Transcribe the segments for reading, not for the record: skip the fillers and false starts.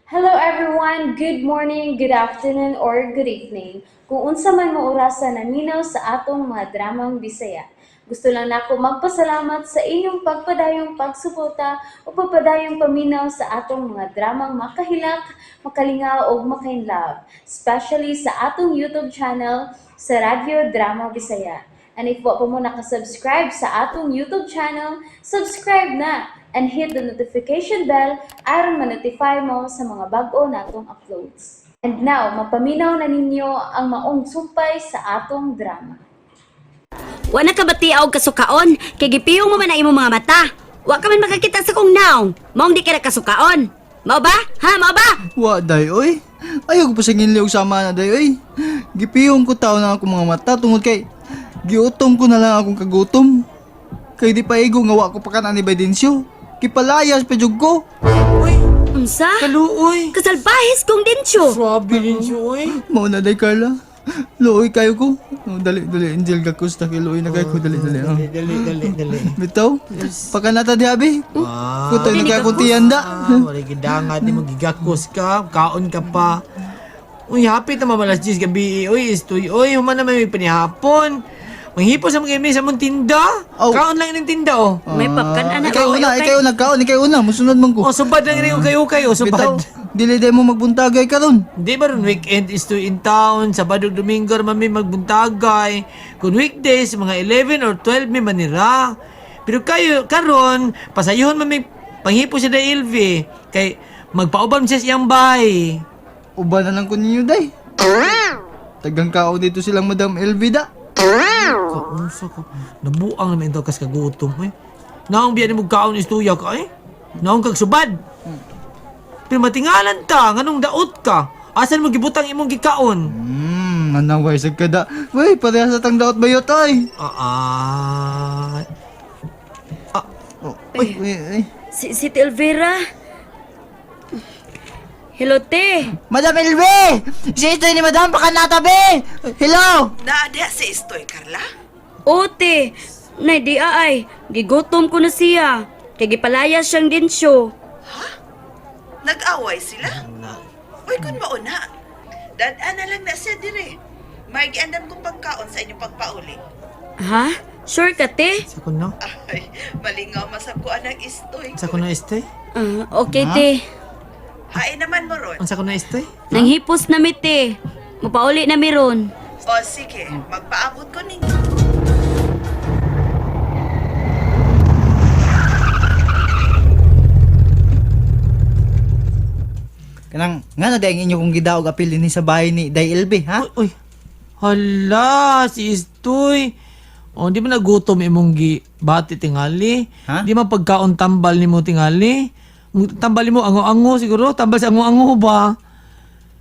Hello everyone! Good morning, good afternoon, or good evening. Kung unsa man mo orasa naminaw sa atong mga dramang Bisaya. Gusto lang nako magpasalamat sa inyong pagpadayong pagsuporta o pagpadayong paminaw sa atong mga dramang makahilak, makalingaw ug makainlove, especially sa atong YouTube channel sa Radyo Drama Bisaya. And if wa pa mo nakasubscribe sa atong YouTube channel, subscribe na and hit the notification bell aron ma-notify mo sa mga bag-o natong uploads. And now, mapaminaw na ninyo ang maong sumpay sa atong drama. Wa na ka bati og kasukaon kay gipiyong mo man ang imong mga mata. Wa ka man makakita sa kong naong. Maong di ka nakasukaon. Mao ba? Ha, mao ba? Wa day oy. Ayaw ko pa sa ginliog sama na day oy. Gipiyong ko tao na akong mga mata tungod kay giutom ko na lang akong kagutom. Kay di pa igo nga wa ko pa kanan ni Bidensyo. Gipalayas pa jud ko. Uy, Unsa? kaluoy. Kasalbahis kong densyo. Grabe din siya, uy. Mao na day Carla. Luoy kayo ko. Oh, dali dali Angel gakus ta kay luoy na kayo ko dali dali. Oh. Dali, dali, dali. Bitaw. Pakanata di abi. Ah, Kutoy na kay akong tiyanda. Ah, wala gidangat ni mo gigakos ka, kaon ka pa. Uy, hapit na mamalas 10 gabi. Uy, istoy. Uy, human naman may panihapon. Manghipos sa mga sa mong tinda. Oh. Kaon lang ining tinda, oh. May papkan ana. Ikaw una, ikaw una kaon, ikaw una, musunod man ko. Oh, subad lang ining ukay-ukay, oh, Bitaw, subad. dili day mo magbuntagay karon. Hindi ba ron weekend is to in town, Sabado ug Domingo ra man may magbuntagay. Kung weekdays, mga 11 or 12 may manira. Pero kayo, karon, pasayuhon man may panghipo siya da LV. Kay magpauban siya sa iyang bahay. Uban na lang ko ninyo day. Tagang kao dito silang Madam Elvida. Kaunsa ko. Nabuang naman ito kas kagutom. Eh. Naong biyan mo kaon istuya ka eh. Naong kag subad. Pero matingalan ta, nganong daot ka. Asan mo gibutang imong gikaon? Nanaway sa kada. Uy, parehas sa tang daot bayot ay. Ah, ah. Ah, Oh, uy, uy, uy. Si Tita Elvira. Hello, te. Madam Elvi! Si ito ni Madam Pakanata be! Hello! Naadya si Istoy, Carla? O, te. Nay, di ay. Gigutom ko na siya. Kay gipalaya siyang densyo. Nag-away sila? Uy, kun mauna. Dad-an na lang na siya dire. May giandam kong pagkaon sa inyong pagpauli. Ha? Sure ka, te? Sa kuno? Ay, malingaw masab ko anang Istoy. Sa kuno este? Ah, okay, te. Hain naman mo ron. Unsa kuno este? Nanghipos na mi, te. Mapauli na mi ron. O sige, magpaabot ko ninyo. Kanang, nga na day ang inyo kong gidaog apil dinhi sa bahay ni Day Elvi, ha? Uy, uy. Hala, si Istoy. O, di ba nagutom imong gi bati tingali? Ha? Di man pagkaon tambal nimo tingali? Tambal nimo ango-ango siguro, tambal sa ango-ango ba?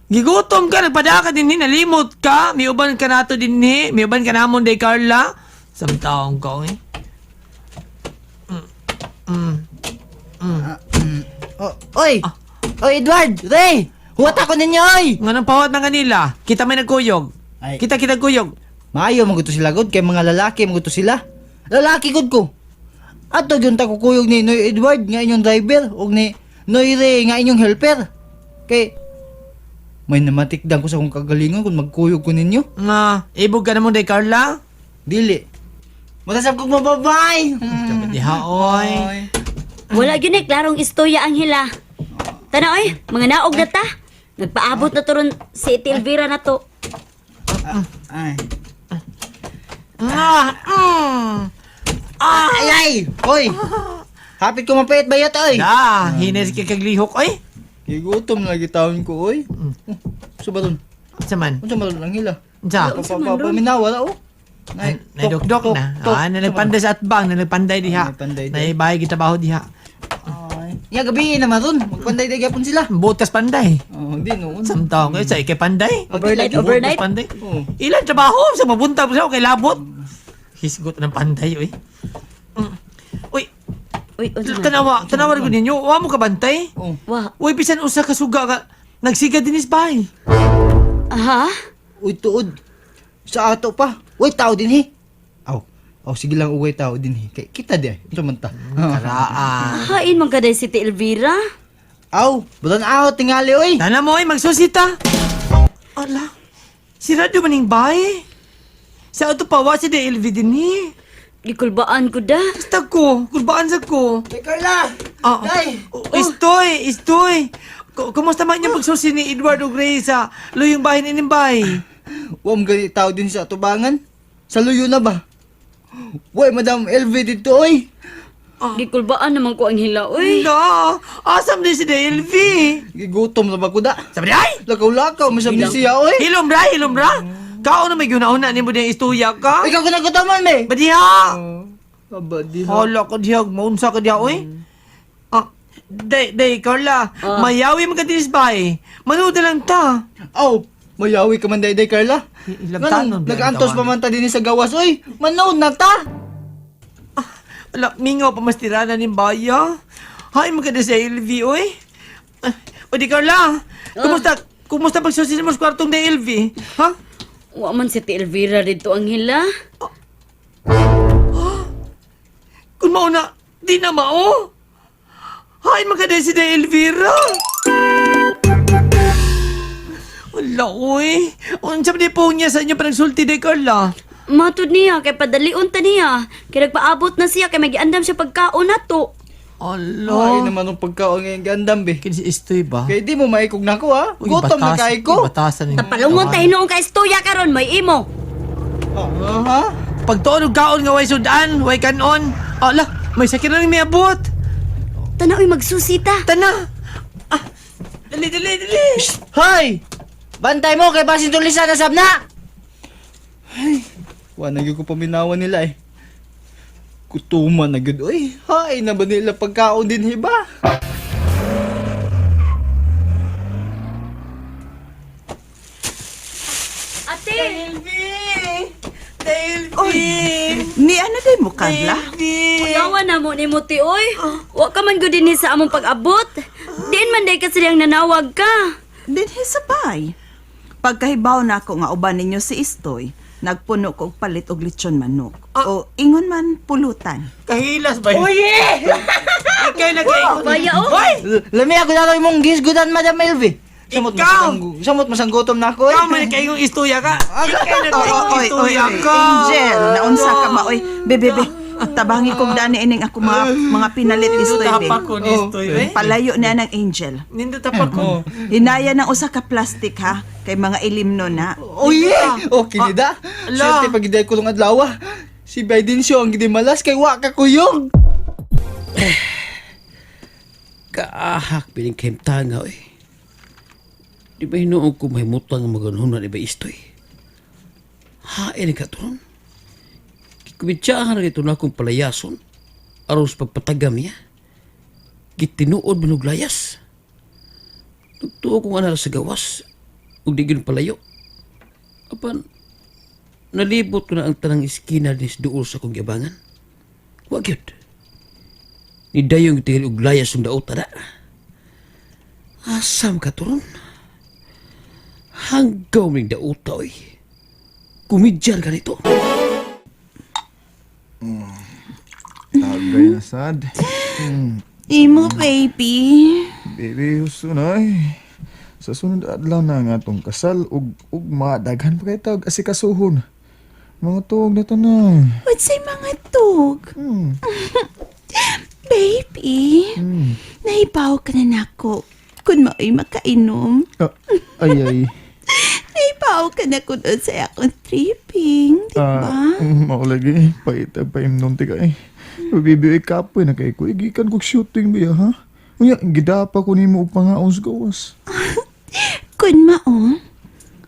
Gigutom ka, nagpada ka dinhi, nalimot ka, miuban ka nato dinhi, miuban ka namon day Carla. Samtaong ka eh. Mm. Mm. Oh, oy! Oy, Edward! Ray! Huwat ako ninyo, oy! Nga nang pawat na kanila, kita may nagkuyog. Ay. Kita kita kuyog. Maayo maguto sila god kay mga lalaki maguto sila. Lalaki gud ko. Ato gyud ta kukuyog ni Noy Edward nga inyong driver ug ni Noy Ray nga inyong helper. Kay may namatikdan ko sa akong kagalingon kung magkuyog ko ninyo. Nga, ibog ka namon day Carla. Dili. Matasab kong mababay. Diha oy. Wala gyud eh, klarong istorya ang hila. Tana oy, mga naog na ta. Nagpaabot na to ron si Ate Elvira na to. Ay. Nga, mm. Ay ay. Oy. Hapit ko mapait bayot oy. Da, hines kay kaglihok oy. Gigutom na lagi taon ko oy. Oh, Unsa ba dun? Unsa man? Unsa ba dun ang hila? Unsa? Paminawa oh. Nay dok na. Ah, nalagpanday sa atbang, nalagpanday diha. Nalagpanday diha. Nay bahay gitabaho diha. Ay. Ya gabi naman ron. Magpanday day gyapon sila. Butas panday. Oh, hindi noon. Samtang ko sa ikay panday. Overnight, Butas overnight. panday. Oo. Ilan trabaho sa mabuntag sa kay labot. Hisgot ng panday oy. Mm. Uy, Uy, unsa man? tanawa, tanawa ko ninyo. Wa mo kabantay. Oh. Wa. Uy, bisan usa ka suga ka nagsiga dinis bahay. Ha? Uy, tuod. Sa ato pa. Uy, tao din he. Aw. Aw, sige lang uwi tao din he. Kay kita di ay. Unsa man ta? Karaan. Hain man kaday si Ate Elvira. Aw, bulan out tingali oy. Tana mo ay magsusita. Ala, sirado maning bahay. Sa ato pa wa si DLV din ni. Gikulbaan ko da. Basta ko, kulbaan sa ko. Day Carla. Ah, Day. oh, Istoy, istoy. Kumusta man yung pagsusi ni Eduardo Gray sa luyong bahay ni Nimbay? Wa mo gani tao din sa atubangan. Sa luyo na ba? Way, Madam LV dito oy. Gikulbaan naman ko ang hila, oy. Ala, asam din si DLV. Gigutom na ba ko da? Sabi niya, ay! Lakaw-lakaw, masab ni siya oy. Hilom ra, hilom ra. Kao na may guna-una ni mo diyang istuya ka. Ikaw ko nagutoman me. Badiha! Aba di ha. Hala ka diha, maunsa ka diha, oy. Ah, day, day, Carla, mayawi man ka dinis bay. Manood na lang ta. Aw, mayawi ka man day day Carla. Ilagtanon, Nganong nag-antos bilang pa man ta dinhi sa gawas oy. Manood na ta. Ala, mingaw pa mas tirana ni Baya. Hay, maganda sa LV, oy. Ah, o di Carla, kumusta, kumusta pagsusin mo sa kwartong ni LV? Ha? Wa man si Ti Elvira dito ang hila. Kung mauna, di na mao. Hay, maganda si De Elvira. Wala, oy. Unsa man di po niya sa inyo panagsulti de Carla? Matud niya kay padalion ta niya. Kay nagpaabot na siya kay magiandam siya pagkaon nato. Ay Ala. naman ang pagkaon ngayon gandam be. Kini si Istoy ba? Kay di mo maikog na ko ha. Uy, Gutom na batas- kay ko. Batasan ni. Tapalungon ta hinuon ka istorya karon may imo. Ah, ha? Pagtuon og kaon nga way sudan, way kanon. Ala, may sakit na rin may abot. Tanaw magsusita. Tana. Ah, dali, dali, dali. Hoy! Bantay mo kay basin tulisan na sabna. Ay, wa na gyud ko paminawan nila eh. Kutuman na gyud oy. Hay na ba nila pagkaon din hiba? Ate, Delvin! Delvin! Oy, ni ano day mo, Carla? Delvin! kuyawa na mo ni mo ti oy. Wa ka man gud dinhi sa among pag-abot. Diin man day kasi ang nanawag ka. Dinhi sa bay. Pagkahibaw na ako nga uban ninyo si Istoy, nagpuno ko og palit og lechon manok. O ingon man pulutan. Kahilas ba yun? Oye! Ikaw na kayo. Baya oh. Hoy! Lami ako na imong gisgudan Madam LV. Samot Ikaw! samot masanggutom na ako eh. Ikaw man kayong istorya ka. Ikaw na Oy, kayong oy, oy, istorya oy, ka. Angel, naunsa ka ba oy? Bebe, be, tabangi kog dani ining ako mga pinalit Istoy be. Tapak ko ni Istoy. Eh. Palayo na ng Angel. Nindot tapak ko. Hinaya ng usa ka plastic ha kay mga ilimno na. Oh yeah! Okay ni da. Ala. Swerte pag giday ko lang adlaw. Ah. Si Biden siya ang gidimalas kay wa ka kuyog. Kaahak pining kahimtanga oy. Di ba hinuon ko may mutang ang maganhunan iba istoy? Hain ka turon. Kikumitsahan na ito na akong palayason aron sa pagpatagam niya. Gitinuod manog layas. Nagtuo kong anara sa gawas ug di gyud palayo. Apan nalibot ko na ang tanang iskina ni duol sa akong giabangan. Wa gyud. Ni dayong tingil og layas ang daot ana. Asam ka turon. Hanggaw ning daota oy. Kumidyar ka nito. Tagay na sad. Imo baby. Baby, husto na eh. Sa sunod adlaw na nga atong kasal ug ugma daghan pa kay tag asikasuhon. Mga tuog na tanan. Unsay mga tug? Baby, nahibaw ka na nako kung mao'y makainom. Ah, ay ay. Nahibaw ka na kung unsay akong tripping, di ba? Ah, mao lagi paitag pa imnon ti kay. Baby, ay kapoy na kay ko. Igikan kog shooting biya ha. Unya, gidapa ko nimo og pangaon sa gawas. Kun mao,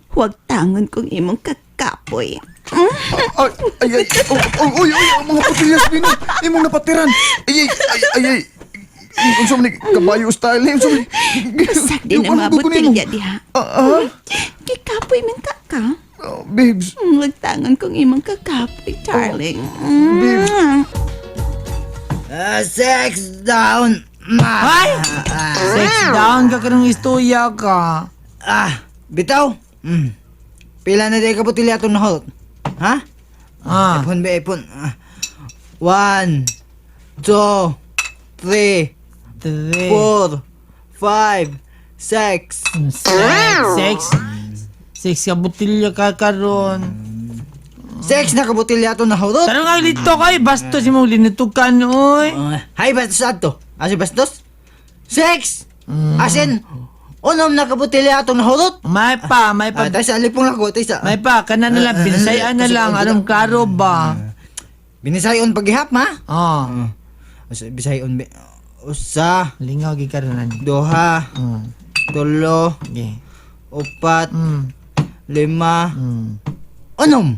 huwag tangon kung imong kakapoy. Ay, ay, ay, oh, oh, oy, oy, ang mga putillas bino, imong napatiran. Ay, ay, ay, ay, ay. Unsa man ni kabayo style ni, unsa man ni- Basak din ang mga Yung ano ko nimo? botelya diha. Ah, ah, Kikapoy man ka ka. Oh, babes, Huwag tangon kung imong kakapoy, darling. Babes. Ah, sex down. Ay! Sex down ka kanong istorya ka. Ah, bitaw. Pila na day ka botelya atong nahulot? Ha? Ah. Ipon ba ipon? Ah. One, two, three, Three. four, 5, 6. Six. Six. Six ka botilya ka karon. 6 na kabotilya ato nahurot. Tarong ang lito kay bastos imong linutukan oy. Hay, bastos ato. Asa bastos? 6! Asin, unom na kabotilya atong nahurot. May pa, may pa. Ah, tayo sa alipong lako, tayo sa. May pa, kana na lang, binsayan na lang, aron klaro ba? Binisayon paghihap, ma? Oh. Usa, bisayon, usa, Lingaw gid karon ani. duha, tulo, Okay. upat, lima, unom.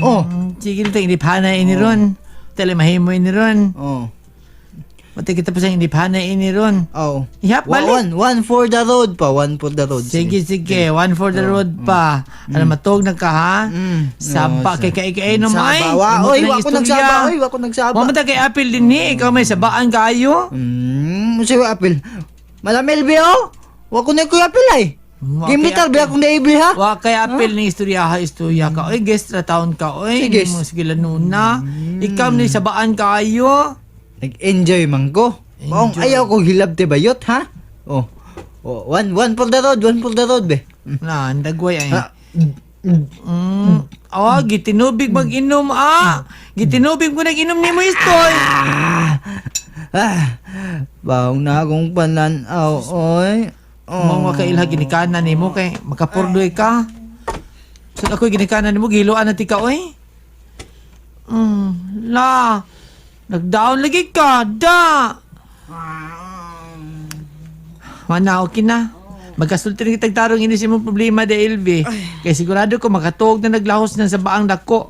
Oh. Sige na inipana ini ron. Tele mahimo ini ron. Oh. Mati kita pa sa inipana ini ron. Oh. Ihap, balik. One, one for the road pa, one for the road. Sige, sige. One for the road pa. Ano, matog na ka, ha? Saba Oh, kay kay no may. Saba, wa. Imo Oy, ka ng wa ko istorya. nagsaba, oy, wa ko nagsaba. Wa man ta kay apil din ni. Ikaw may sabaan kaayo. Usa wa apil. Malamel bi oh. Wa ko na kuya apil ay. Wa Game kay bitar bi apil. akong naibli ha. Wa kay apil ni istorya ha, istorya ka. Oy, guest ra taon ka. Oy, Sige. mo sige lanuna. Ikaw ni sabaan kaayo. Nag-enjoy man ko. Maong Enjoy. ayaw ko hilab te bayot ha. Oh. Oh, one one for the road, one for the road be. Na, ang dagway ay. Ah. Oh, gitinubig mag-inom ah. Gitinubig mo nag-inom nimo istoy. Ah. Baong na akong pananaw, oy. Oh. Mo nga kailha ginikanan nimo kay makapurdoy ka. So ako ginikanan nimo gihiloan na ti ka oy. La. Nagdown lagi ka. Da. Mana okay na. Magkasulti na kitag tarong ini sa imong problema de LV. Kay sigurado ko makatuog na naglahos na sa baang dako.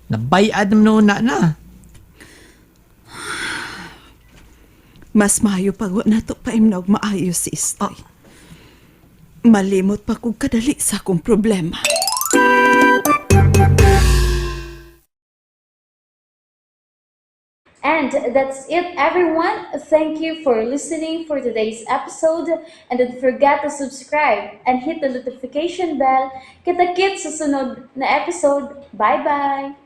Nabayad naman noon na na. Mas maayo pag wa nato paimnog maayo si Istoy. Malimot pa kog kadali sa akong problema. And that's it, everyone. Thank you for listening for today's episode. And don't forget to subscribe and hit the notification bell. Kita-kits sa sunod na episode. Bye-bye!